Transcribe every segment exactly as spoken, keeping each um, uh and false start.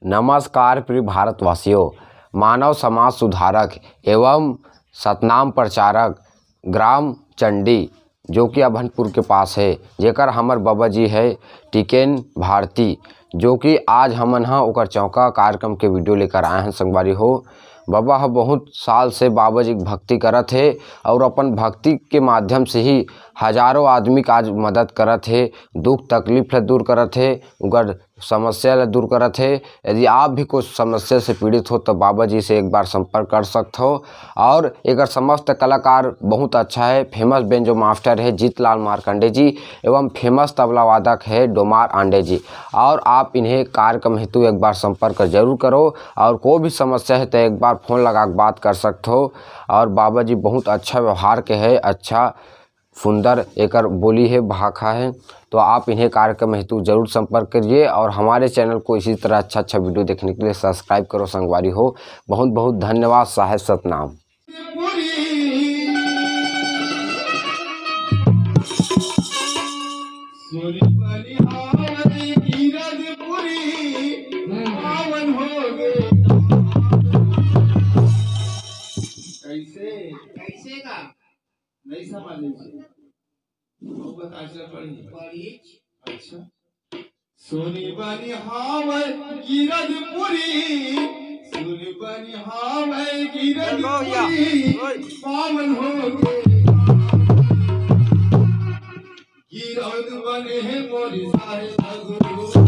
नमस्कार प्रिय भारतवासियों, मानव समाज सुधारक एवं सतनाम प्रचारक ग्राम चंडी, जो कि अभनपुर के पास है, जेकर हमर बाबा जी है टिकेन भारती, जो कि आज हमन ह ओकर चौका कार्यक्रम के वीडियो लेकर आए हैं संगवारी हो। बाबा ह बहुत साल से बाबा जी के भक्ति करत हे और अपन भक्ति के माध्यम से ही हजारों आदमी का आज मदद करत हे, दुख तकलीफ ल दूर करत हे, उनकर समस्या ल दूर करत हे। यदि आप भी कुछ समस्या से पीड़ित हो तो बाबा जी से एक बार संपर्क कर सकत हो। और एकर समस्त कलाकार बहुत अच्छा है, फेमस बेंजो मास्टर है जीतलाल मार्कंडे जी एवं फेमस तबला वादक है डोमार आंडे जी। और आप इन्हें कार्यक्रम हेतु एक बार संपर्क जरूर करो और कोई भी समस्या है तो एक बार फोन लगा के बात कर सकते हो। और बाबा जी बहुत अच्छा व्यवहार के है, अच्छा सुंदर एकर बोली है, भाखा है, तो आप इन्हें कार्यक्रम हेतु जरूर संपर्क करिए और हमारे चैनल को इसी तरह अच्छा अच्छा वीडियो देखने के लिए सब्सक्राइब करो संगवारी हो। बहुत बहुत धन्यवाद। साहेब सतनाम। कैसे? कैसे का? नहीं समझ में। वो बता, चल पढ़ी। पढ़ी। अच्छा। सोनी बनी हावै गिरदपुरी, सोनी बनी हावै गिरदपुरी, पावन हो गे। गिरद बने हे मोर सारे सगुरु।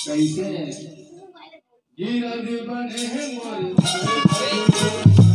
कइसे गिरल बने हे मोर